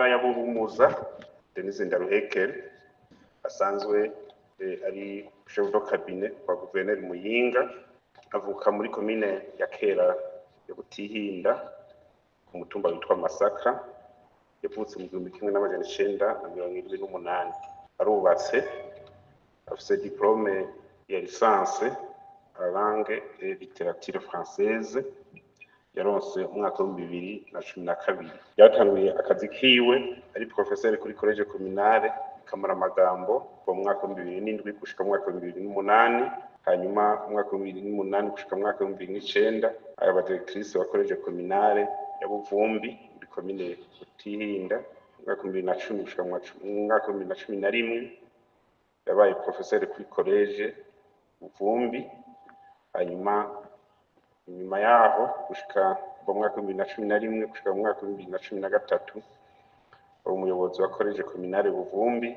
Ya Buhumuza, Denise Ndaruhekere asanzwe ari chef de cabinet wa guverineri Muyinga, avuka muri komine ya kera ya Butihinda, ku mutumba witwa Masaka. Yavutse mu 1978. Arubatse, afise diplôme ya licence en langue et littérature française yaronse umwaka w'2012. Yatanguye akazi kiwe ari professeur kuri collège communale Kamaramagambo kuva mu mwaka w'2007 gushika mu mwaka w'2008. Hanyuma mu mwaka w'2008 gushika mu mwaka w'2009 aba directrice wa collège communale ya Buvumbi muri komine Butihinda. Mu mwaka w'2010 gushika mu mwaka w'2011 yabaye professeur kuri collège Buvumbi. Hanyuma inyuma yaho, gushika kuva mu mwaka w'2011 gushika mu mwaka w'2013, wari umuyobozi wa collège communale Buvumbi.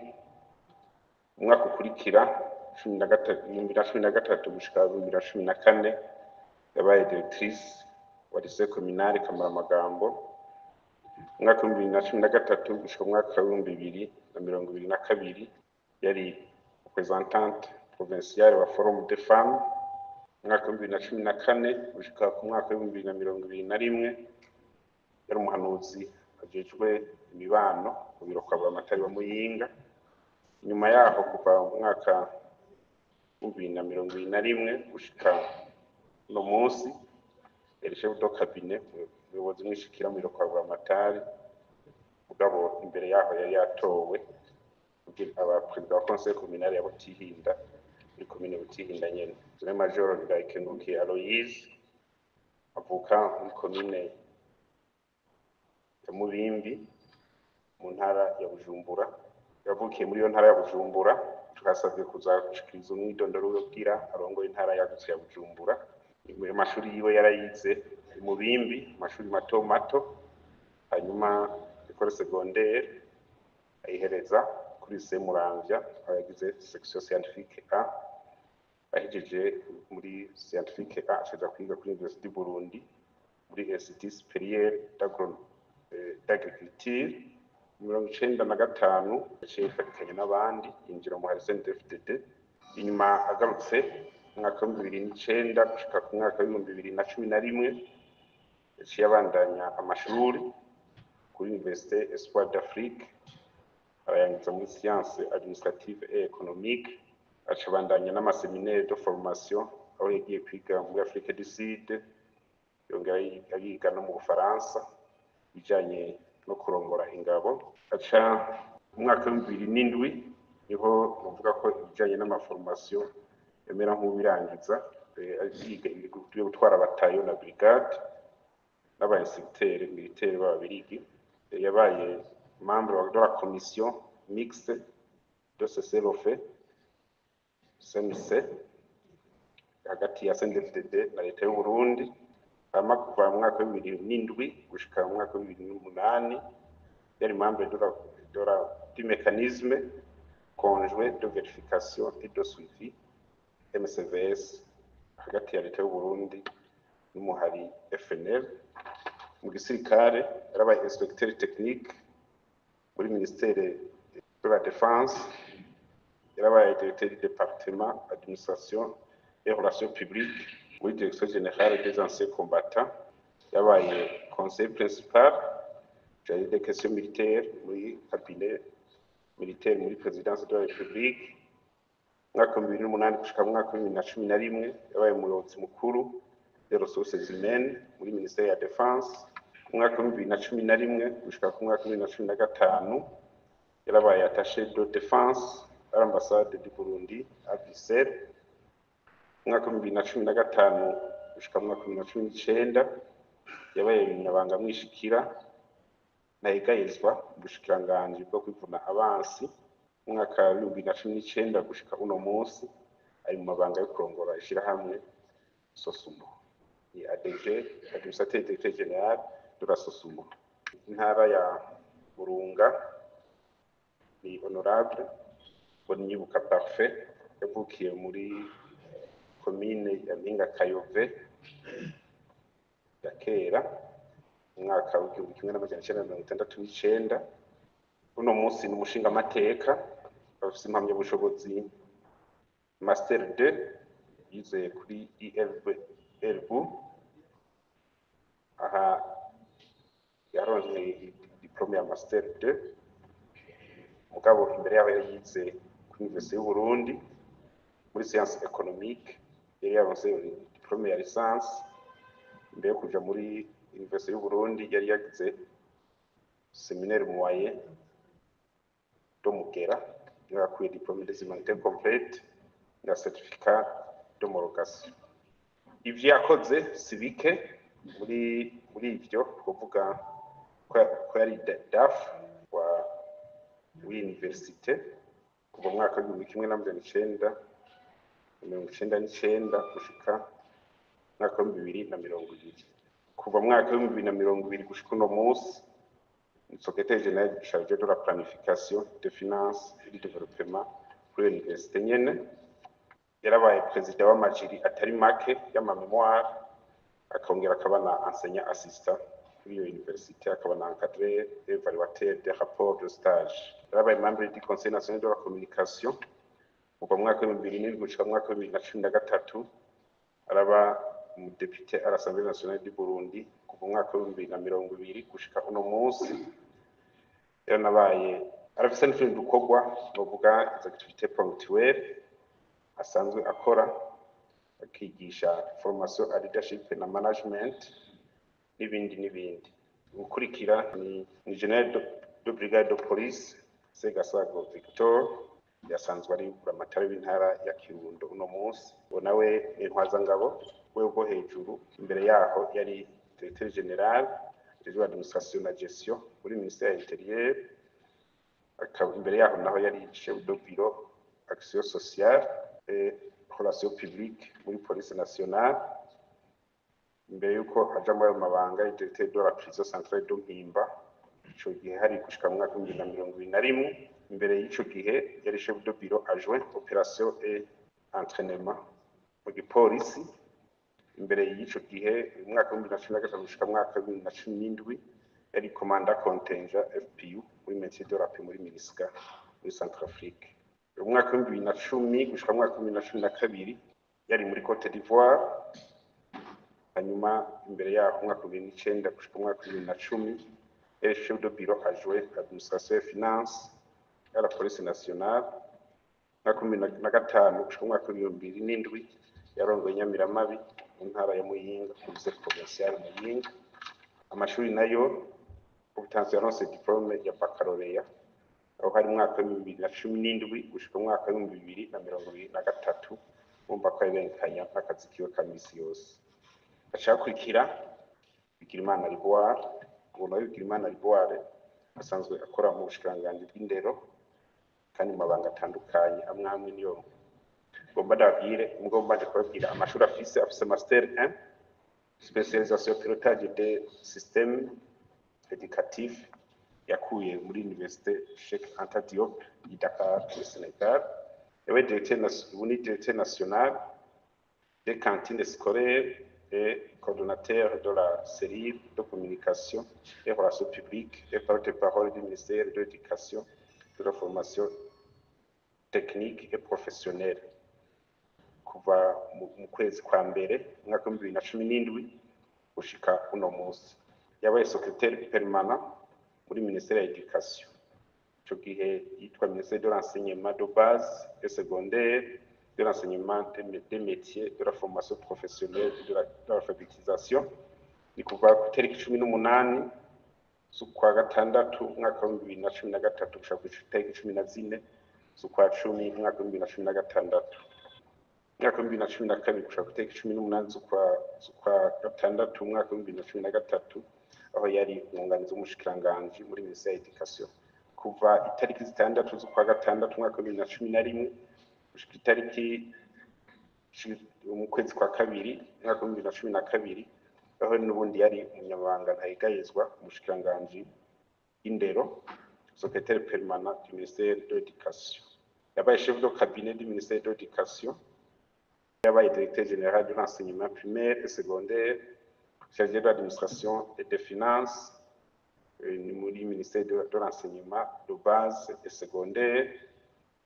Umwaka ukurikira, 13, 2013 gushika 2014, yabaye directrice wa lycée communale Kamaramagambo. Umwaka w'2013 gushika mu mwaka w'2022 yari représentante provinciale wa Forum des femmes. Umwaka w'2014 gushika ku mwaka w'2021 yari umuhanuzi ajejwe imibano mu biro kwa Buramatari wa Muyinga. Nyuma yaho, kuva mu mwaka w'2021 gushika uno munsi, yari chef de cabinet, umuyobozi mwishikira mu biro kwa Buramatari. Mugabo imbere yaho yari yatowe kugira aba perezida wa conseil communal ya Butihinda, muri komine Butihinda nyene. Général Major Ndayikengurukiye Aloyse avuka muri komine ya Mubimbi, mu ntara ya Bujumbura. Yavukiye muri iyo ntara ya Bujumbura. Twasabwe kuza gushikiriza umwidondoro wiwe kugira arongoye intara yagutse ya Bujumbura. Amashuri yiwe yarayize mu Bimbi, amashuri mato mato, hanyuma école secondaire ayihereza kuri lycée Muramvya, aho yagize section scientifique A. Ahejeje muri scientifique A, acaja kwiga kuri Université du Burundi, muri Institut Supérieur d'Agriculture. 95 yaciye yifatikanya n'abandi, yinjira mu CNDD-FDD. Inyuma agarutse mu mwaka w'2009 gushika ku mwaka w'2011, yaciye abandanya amashuri kuri Université Espoir d'Afrique, arayangiza muri science administrative et économique. Aca abandanya n'ama séminaire de formation, aho yagiye kwiga muri Afrique du Sud, yongera ariga no mu Bufaransa ibijanye no kurongora ingabo. Aca mu mwaka w'2007 niho novuga ko ibijanye n'ama formation yamera nk'ubirangiza, yiga ibyo gutwara batayo na brigade n'aba instructeur militaire b'Ababirigi. Yabaye membre de la commission mixte de cessez-le-feu CMC hagati ya CNDD-FDD na leta y'u Burundi. Hama kuva mu mwaka w'2007 gushika mu mwaka w'2008 yari membre de la du mécanisme conjoint de vérification et de suivi, MCVS, hagati ya leta y'u Burundi n'umuhari FNL. Mu gisirikare yarabaye inspecteur technique muri ministère de la Défense, yarabaye directeur du département administration et relations publiques muri Direction générale des anciens combattants, yabaye conseiller principal chargé des questions militaires muri cabinet militaire muri présidence de la République. Mwaka wa 2008 gushika mu mwaka wa 2011 yabaye umuyobozi mukuru des ressources humaines muri ministère ya Défense. Mu mwaka wa 2011 gushika ku mwaka wa 2015 yarabaye attaché de défense à l'ambassade du Burundi à Bruxelles. Mu mwaka wa 2015 gushika mu mwaka wa 2019 yabaye umunyabanga mwishikira ntayegayezwa mu bushikiranganji bwo kwivuna abansi. Mu mwaka wa 2019 gushika uno munsi ari mu mabanga yo kurongora ishirahamwe SOSUMO, ni ADG, administrateur directeur général de la SOSUMO. Intara ya Burunga ni honorable Mbonyibuka Parfait, yavukiye muri komine ya Mpinga Kayove ya kera, mu mwaka w'1969. Uno munsi ni umushingamateka, afise impamyabushobozi master 2 yize kuri IRB. Aha yaronse diplôme ya master 2, mugabo imbere yaho yari yize kuri Université y'u Burundi muri science économique, yari yaronse diplôme ya licence. Imbere yo kuja muri Université y'u Burundi yari yagize séminaire moyen de Mugera, niho yakuye diplôme des humanités complète na certificat d'homologation. Ivyo yakoze si bike. Muri ivyo twovuga ko yari DAF wa w'université kuva mu mwaka w'1999 gushika mwaka w'2020. Kuva mu mwaka w'2020 gushika uno munsi ni secrétaire général chargé de la planification, des finances et du développement kuri université nyene. Yarabaye perezida w'ama jury atari make y'ama mémoire, akongera akaba na enseignant assistant kuri iyo université, akaba na encadreur et évaluateur des rapports de stage. Yarabaye membre du Conseil national de la communication kuva mu mwaka w'2007 gushika mu mwaka w'2013. Araba umudepite à l'Assemblée nationale du Burundi kuva mu mwaka w'2020 gushika uno munsi. Yaranabaye, arafise n'utundi dukorwa novuga izo activités ponctuelles asanzwe akora, akigisha formation à leadership na management n'ibindi n'ibindi. Gukurikira ni général de brigade de police Segasago Victor, yasanzwe ari buramatari w'intara ya Kirundo uno munsi. Uwo nawe ni intwazangabo we bwo hejuru. Imbere yaho yari directeur général de l'administration na gestion muri ministère intérieur, akaba imbere yaho naho yari chef de bureau action sociale et relations publiques muri police nationale. Imbere yuko aja muri ayo mabanga yari directeur de la prison centrale de Mpimba, ico gihe hari gushika mu mwaka w'2021. Imbere y'ico gihe yari chef de bureau adjoint opération et entraînement mu gipolisi. Imbere y'ico gihe, mu mwaka w'2015 gushika mu mwaka w'2017, yari commandant contingent FPU muri maintien de la paix muri MINUSCA muri Centrafrique. Mu mwaka w'2010 gushika mu mwaka w'2012 yari muri Cote d'Ivoire. Hanyuma imbere yaho, mu mwaka w'2009 gushika mu mwaka w'2010, yari chef de bureau adjoint administration et finance à la police nationale. Mwaka w'2005 gushika mu mwaka w'2007 yarongoye Inyamiramabi mu ntara ya Muyinga, commissaire provincial Muyinga. Amashuri nayo, obtention, yaronse diplôme ya baccalauréat aho hari mwaka w'2017 gushika mu mwaka w'2023. Urumva ko yabenkanya n'akazi kiwe ka misi yose. Aca hakurikira Bigirimana Liboire. Uwo nawe Bigirimana Liboire asanzwe akora mu bushikiranganji bw'indero kandi mu mabanga atandukanye amwe amwe niyo ngomba ndababwire. Mugomba mbanje kubabwira amashuri afise. Afise master 1 spécialisation pilotage des systèmes éducatifs yakuye muri Université Cheikh Anta Diop i Dakar muri Sénégal. Yabaye directeur, ubu ni directeur national des cantines scolaires et coordonnateur de la cellule de communication et relations publiques et porte-parole du ministère de l'Éducation, de la formation technique et professionnelle kuva mu kwezi kwa mbere umwaka w'2017 gushika uno munsi. Yabaye secrétaire permanent muri ministère ya éducation, ico gihe yitwa ministère de l'enseignement de base et secondaire, de l'enseignement des métiers, de la formation professionnelle et de l'alphabétisation. Ni kuva ku itariki 18 z'ukwa gatandatu umwaka w'2013 gushika ku itariki 14 z'ukwa cumi umwaka w'2016. Umwaka w'2012 gushika ku itariki 18 z'ukwa gatandatu umwaka w'2013, aho yari umwunganizi w'umushikiranganji muri ministère ya éducation. Kuva itariki 6 z'ukwa gatandatu umwaka w'2011 gushika itariki mu kwezi kwa kabiri umwaka w'2012, aho n'ubundi yari umunyamabanga ntayegayezwa umushikiranganji w'indero, secrétaire permanent du ministère de l'éducation. Yabaye chef de cabinet du ministère de l'éducation, yabaye directeur général de l'enseignement primaire et secondaire, chargé de l'administration et des finances. Ni muri ministère de l'enseignement de base et secondaire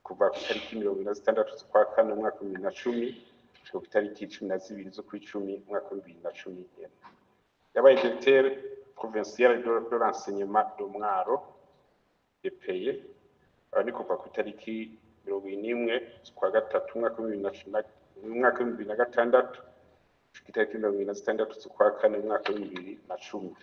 kuva ku itariki 46 z'ukwa kane umwaka wa 2010 gushika ku itariki 12 z'ukwicumi umwaka wa 2010. Yabaye directeur provincial de l'enseignement de Mwaro DPE, aho ni kuva ku itariki 41 z'ukwa gatatu umwaka wa 2006 gushika itariki 26 z'ukwa kane umwaka wa 2010.